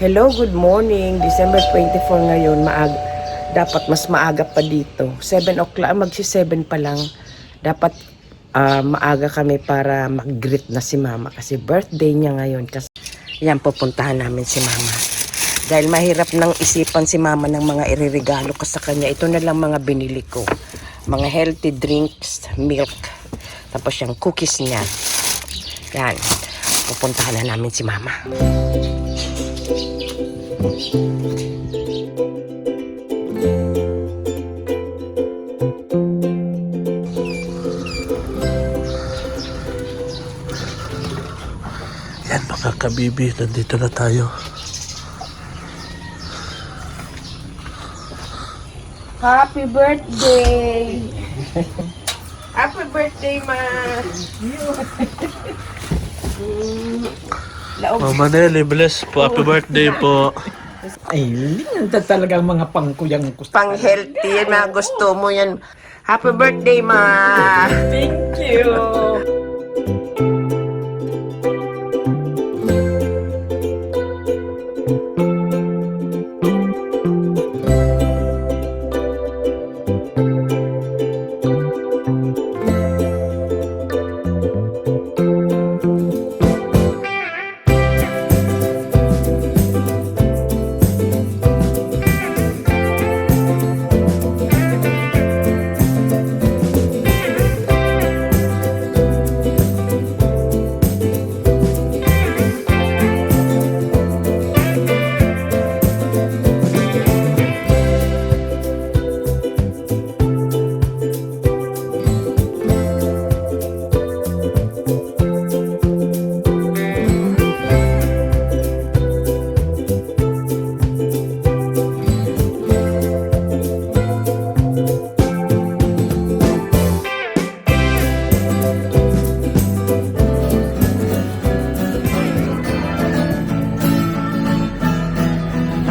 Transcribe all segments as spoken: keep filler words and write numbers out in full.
Hello, good morning. December twenty-four ngayon, maag-, dapat mas maaga pa dito. Seven o'clock, magsi-seven pa lang. Dapat, ah, maaga kami para mag-greet na si Mama kasi birthday niya ngayon. Kasi, yan, pupuntahan namin si Mama. Dahil mahirap nang isipan si Mama ng mga ireregalo ko sa kanya. Ito na lang mga binili ko. Mga healthy drinks, milk. Tapos yung cookies niya. Yan. Pupuntahan na namin si Mama. Yan, mga kabibi, nandito na tayo. Happy birthday! Happy birthday, ma! Mm. Laog. Mama Nelly, bless po. Happy birthday po. Ay, hindi yan ta-, talagang mga pangkuyang gusto. Pang-healthy yan, mga gusto mo yan. Happy birthday, ma! Thank you!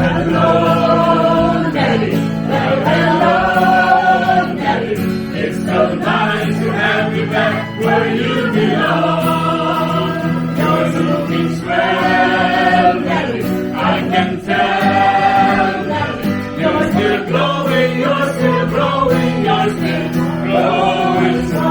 Hello, Daddy. Hello, Daddy. It's so nice to have you back where you belong. You're looking swell, Daddy. I can tell, Daddy. You're still glowing, you're still glowing, you're still glowing. So I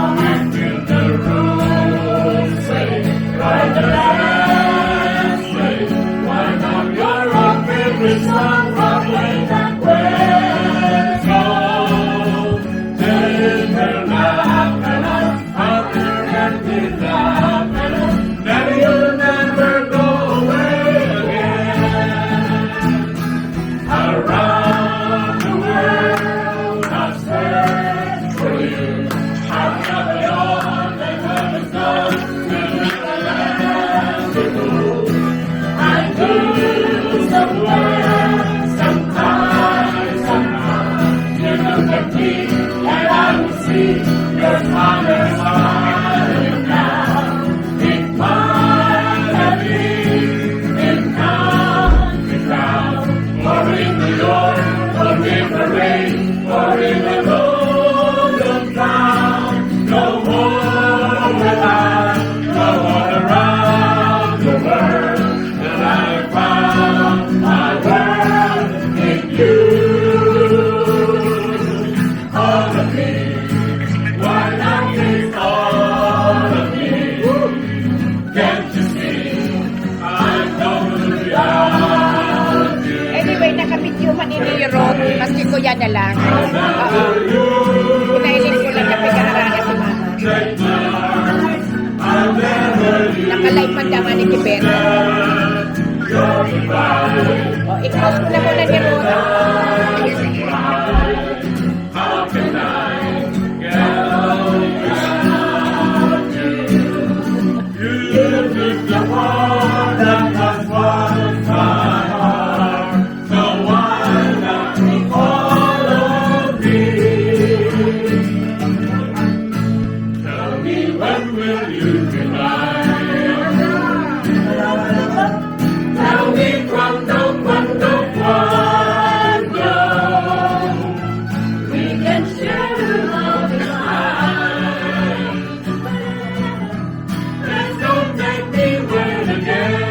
feel the room sway, right the last way. Why not your own favorite song from way back when? So tender love, Daddy, you'll never go away again. Around the world, I've searched for you. I've got beyond the heavens, gone to the land of gold. I do somewhere, sometime, somehow, you look at me, and I will see your smile smiling now. It might have been in country town, or in the Lord, or in the rain, or in the golden crown. No more will I go all around the world, till I found my world in you. All of me, why not taste all of me? Can't you see I'm totally out of you? Anyway, nakabidyo man ini ni Rod, maski kuya na lang. Oo. Pinahiling ko lang na pagkaharana si Mama. Naka-live man daman ni Kiber. O, i-close ko na muna ni Rod. How can I get over you? You took the heart that was once my heart, so why not you follow me? Tell me, when will you be mine? Tell me, cuando, cuando, cuando we can share a love divine. Please don't take me word again.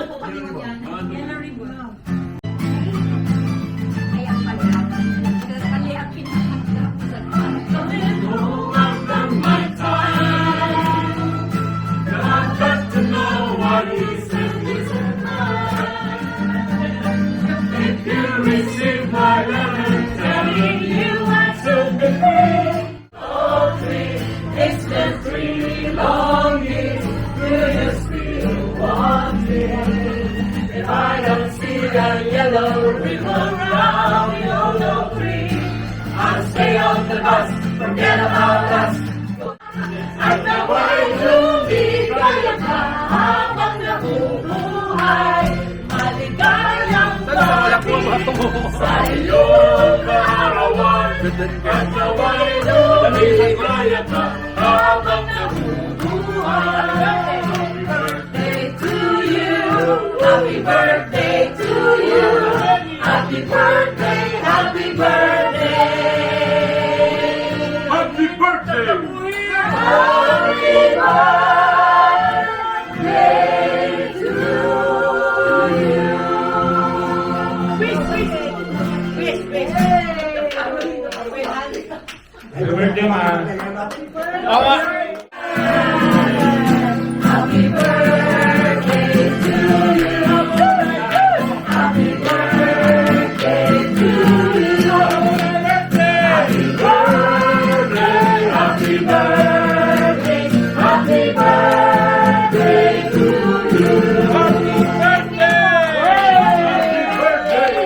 Yan ang reward. Kaya pala. Kaya pala, pinakita ko sa If you receive my letter telling you I should be free, oh, free, it's been three long years. Do you still want me? If I don't see a yellow ribbon round your tree, I'll stay on the bus, forget about us. At naway lumigaya ka habang nabubuhay. Maligayang bati sa iyong kaarawan. At naway lumigaya ka habang nabubuhay. Happy birthday to you. Happy birthday to you. Happy birthday, happy birthday. Happy birthday. Happy birthday to you. Wish, wish, wish, wish. Happy birthday, ma. Awa. Happy birthday to you. Happy birthday to you. Happy birthday, happy birthday, happy birthday to you. Happy birthday! Happy birthday!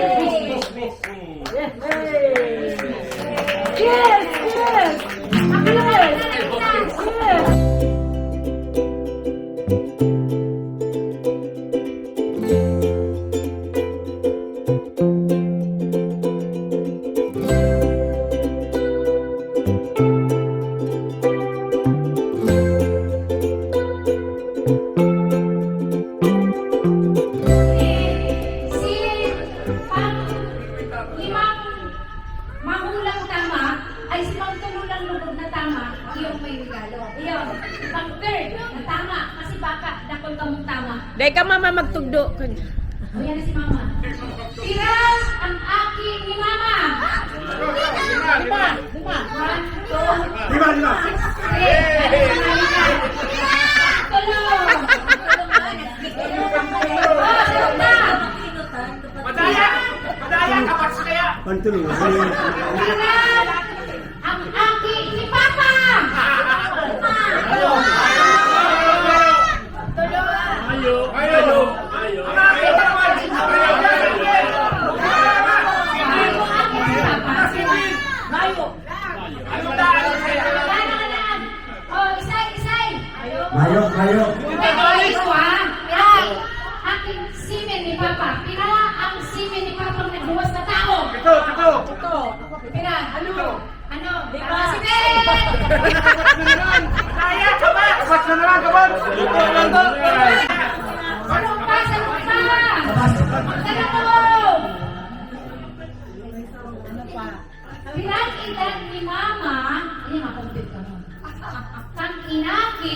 Yes, yes. Yes. Yes. Si Pang limang mahulang tama, ay, si Pang tulo lang lugod na tama, iyong may regalo. Iyon, Pang third na tama, kasi baka dakul kamong tama. Dai ka, mama, magtugdo. O, yan na si mama. Pira ang aki ni mama? Lima, lima. One, two, Lima, lima. Three. Tulo. Madaya! Madaya! Kapas kaya! Pantulong. Ang aki ni Papa! Ayo! Ayo! Ayo! Ang aki ni Papa! Ayo! Oh, isay, isay. Mayo, mayo. Ito, ha? Ay, aking semen ni Papa. Pira ang semen ni Papa na nagluwas na tao? Ito, ito. Ito. Pira? Ano? Ano? Lima. Semen! Kaya, kapat! Kapat na naman, kapat! Ito, ito, ito. Salong pa, salong pa! Salong pa! Pirang edad ni Mama? Ini, makumpit ka mo. Kang inaki,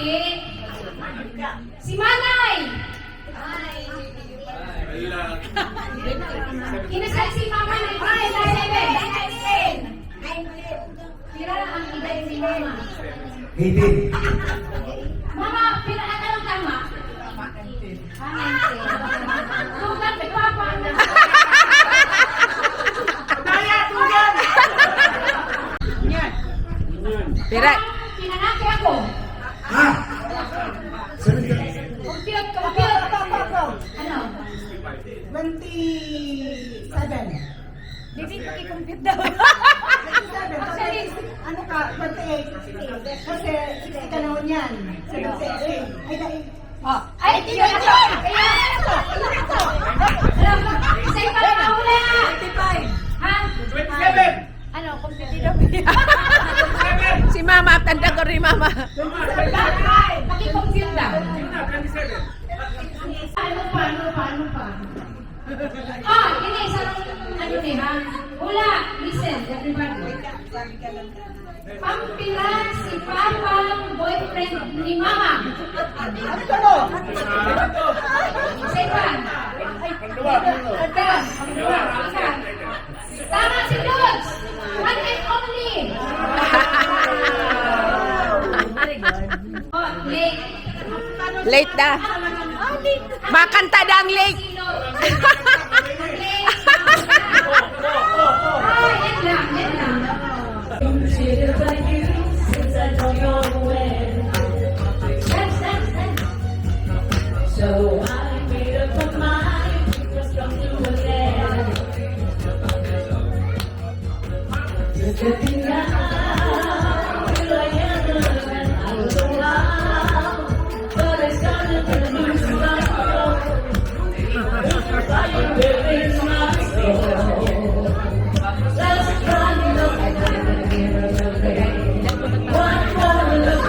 si Manay! Kinasal si Mama na twenty-seven. Pira ang edad ni Mama? Eighteen. Mama, pira ang tama? Tugang ni Papa. Daya, tugang! Yan. Pira? Pinanaki ako. Ha? Sabi ka. Compute, compute. Ano? Twenty-seven. Dili, paki-compute daw. Twenty-seven. Kasi, ano ka, twenty-eight. Kasi, sixty ka na yan. Seventy-eight. Ay, dahil, Oh, ay, iyo na to! Iyo na to! Iyo na to! Alam mo, isa yung pagkahula! Twenty-five. Ha? Twenty-seven. Ano, competitive? Si Mama, tanda ko rin, Mama. Twenty-seven. Paki-compute daw. Yun na, twenty-seven. Ano pa, ano pa, ano pa? Oh, ini, isang, ano ni, ha? Hula, listen, everybody. Pampira si Papang boyfriend ni Mama? Ano to? Isa pa. Tama si Lods! One and only! Oh, late. Late na. Makanta na ang late. Ah, yan lang, yan lang. So I made up my mind, it must come to an end. Just let me now, till I am the man I was around, but I started to lose my control. It's a fire within my soul. That's burning up. One more look.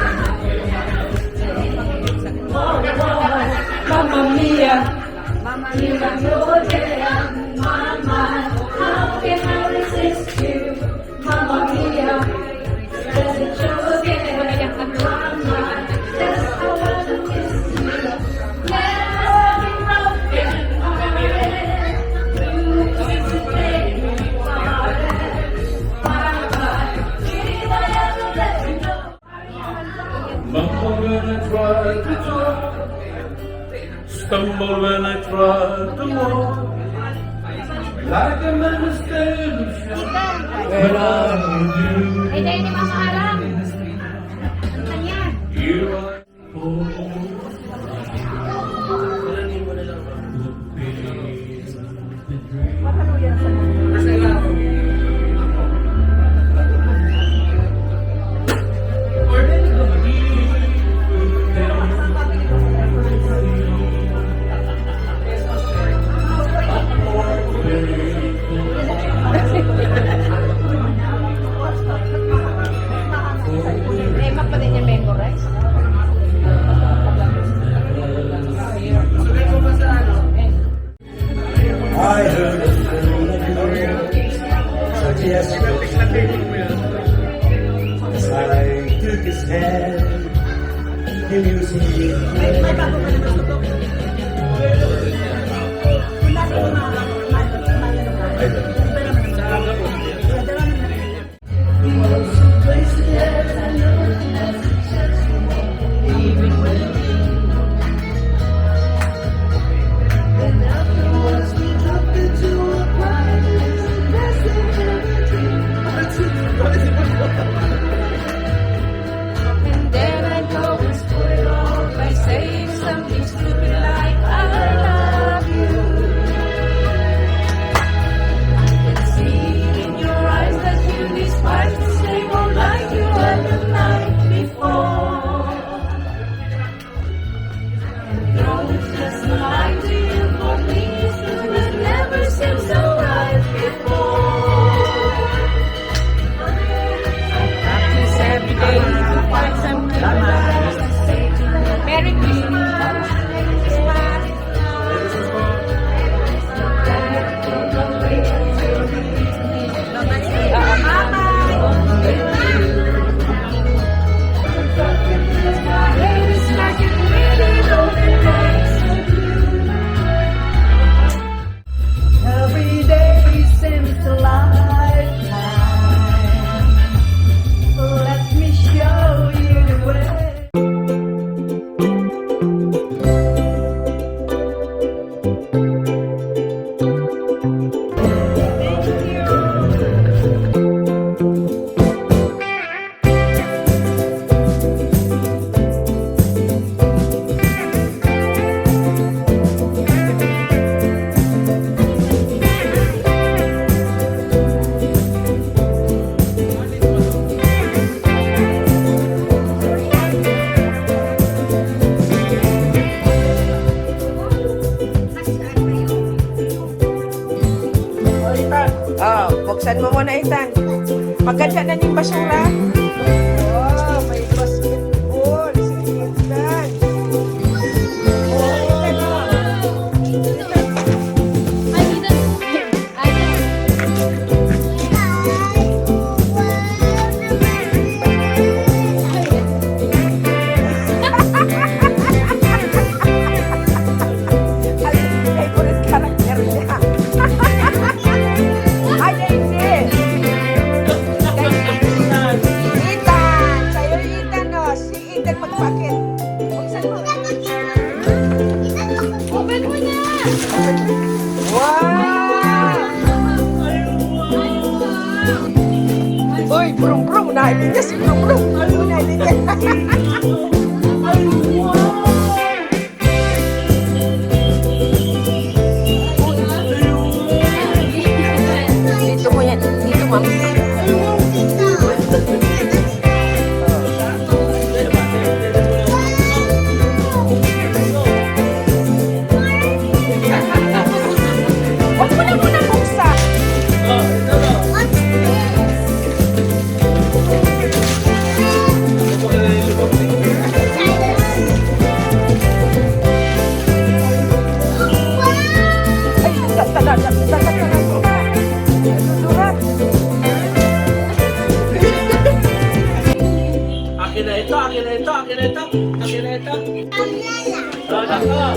Mamma mia, Mamma mia, Georgia, mama, how can I resist you? Mamma mia, does it show again? Mama, just how I miss you. Never be broken, mama, you used to make me fall. Mama, did I ever let you know? Mama, when I try to talk, stumble when I try to walk. Like a man who's dead, when I'm with you. Ay, dahil ni Mama Aram. Ang kanya. You are Eh, mapa din niya memorize? I heard a story. So yes, as I took his hand, he knew me. I don't know. And then I go and spoil it all by saying something stupid like, "I love you." I can see it in your eyes that you despise the same old like you were the night before. And though it's just a lie to you, for me it's true, but never seemed so right before. I practice every day to find something nice to say to you. Merry Christmas! Every day seems a lifetime. Let me show you the way. Oh, buksan mo muna, Ethan. Maganda na ning basura. Oh, may basketball. Sige, Ethan. Ay, favorite character. Wow! Uy, Brong Brong, nahili niya si Brong Brong. Nahili niya. Dito mo yan. Dito, ma'am. Huwag mo na muna buksan. Ay, ta-, ta-, ta-, ta-, ta-, ta-, ta-, ta-, susurat. Akin na ito, akin na ito, akin na ito, akin na ito. Wala na.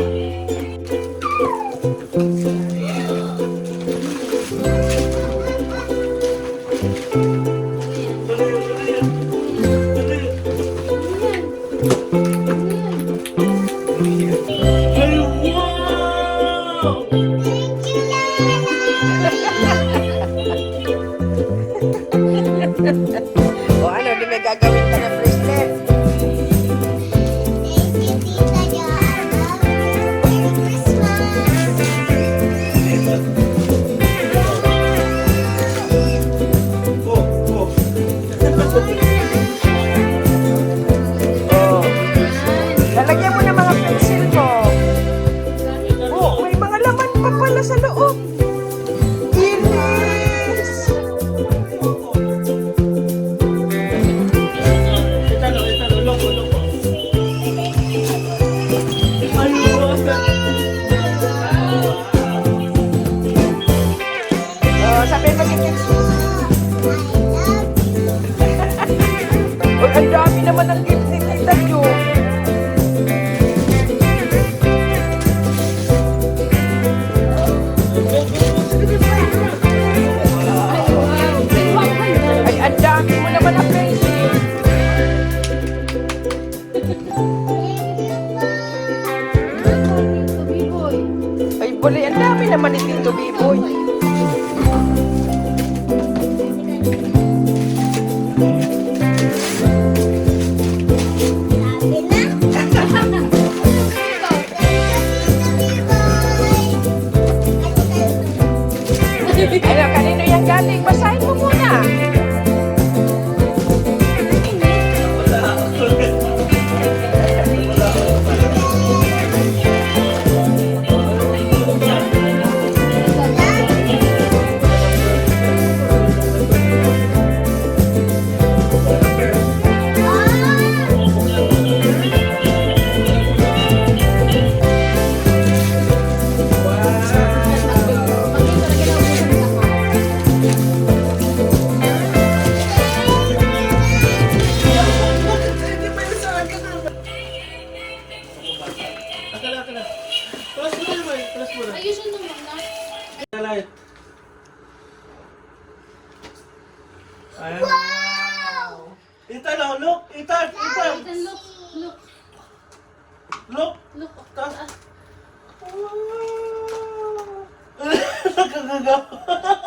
Ay, wow! O ano, di may gagawin ka na bracelet? Thank you, Tita Joanna. Merry Christmas! Oh. Lalagyan mo ng mga pencil mo. Oh, may mga laman pa pala sa loob. Ilis! Oh, sabi mo, "Tita Jo." Uy, ang dami naman ng gift ni Tita Jo. Ay, ang dami mo naman na friendship. Ay, buli, ang dami naman ni Tito Biboy. Sabi na. Ano, kanino yan galing? Basahin mo muna. Akala, akala. Plus mo na, May. Plus mo na. Ayusin mo muna. Alay. Ayan. Wow! Ethan, oh, look! Ethan! Ethan! Ethan, look! Look! Look! Look! Taas. Taas. Wow! Nakakagawa.